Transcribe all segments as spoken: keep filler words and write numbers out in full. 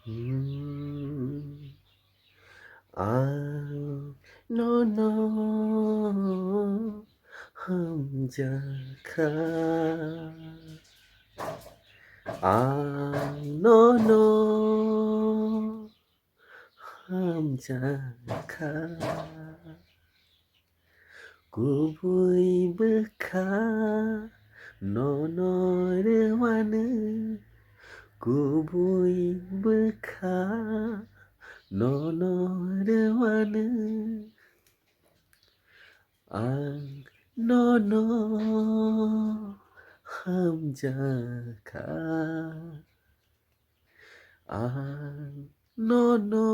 Ang nono hamjakha, ang nono hamjakha. Kubui bwkha nono rwani, kubui bwkha nono rwani. Ang nono hamjakha. Ang nono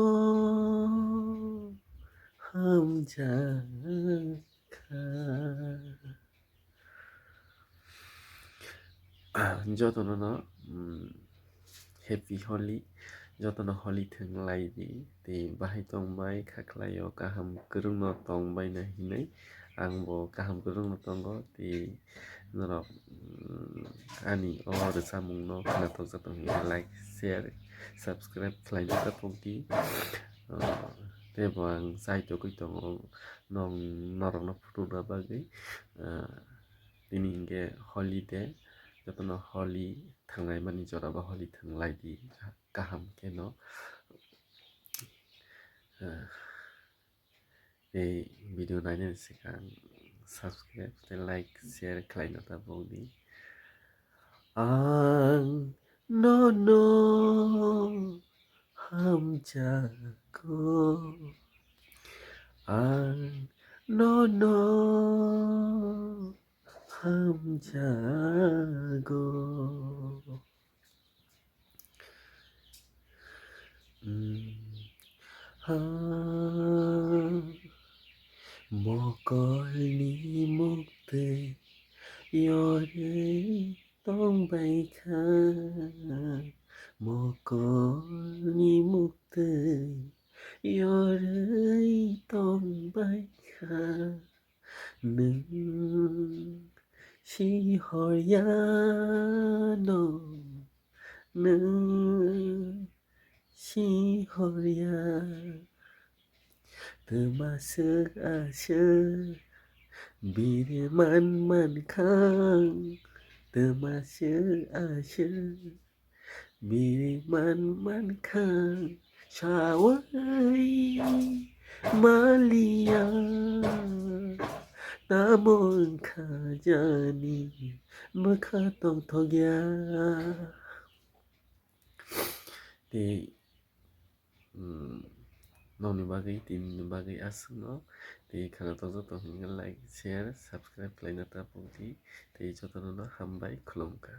hamjakha. Jotono no, mm, Happy Holi, jotono Holi thwng lai di, tei bahai tong bai kha khlai o, kaham kwrwng no tong bai na hinwi ang bo kaham kwrwng no tongo, tei norok, mm, ani o rwchapmung no khwnathok jak tong hwnwi like, share, subscribe khlai no ta pok di. Ah, tei bo ang chai togwi tongo nong norok no phunukna bagwi. Ah, tini hinkhe Holi de, jotono Holi thwngnaimani jora bo Holi thwng lai di kaham khe no. Ah, tei video nainani swkang subscribe tei like share khlai no ta pok di. Ang nono hamjago, ang nono hamjago. Mm. Ha. Mokolni muktwi yorwi tongbaikha. Mokolni muktwi yorwi tongbaikha. Nwng sihorya no, nwng sihorya. Twma swk aswk biri man mankha, twma swk aswk biri man mankha, sawi maliya, tamo wngkha jani bwkha tongthokya. Tei, mm, nokni bagwi, tinini bagwi aswkno tei khwnathok joto hwnwi like, share, subscribe khlaina ta pokdi. Tei jotono no hambai khulumkha.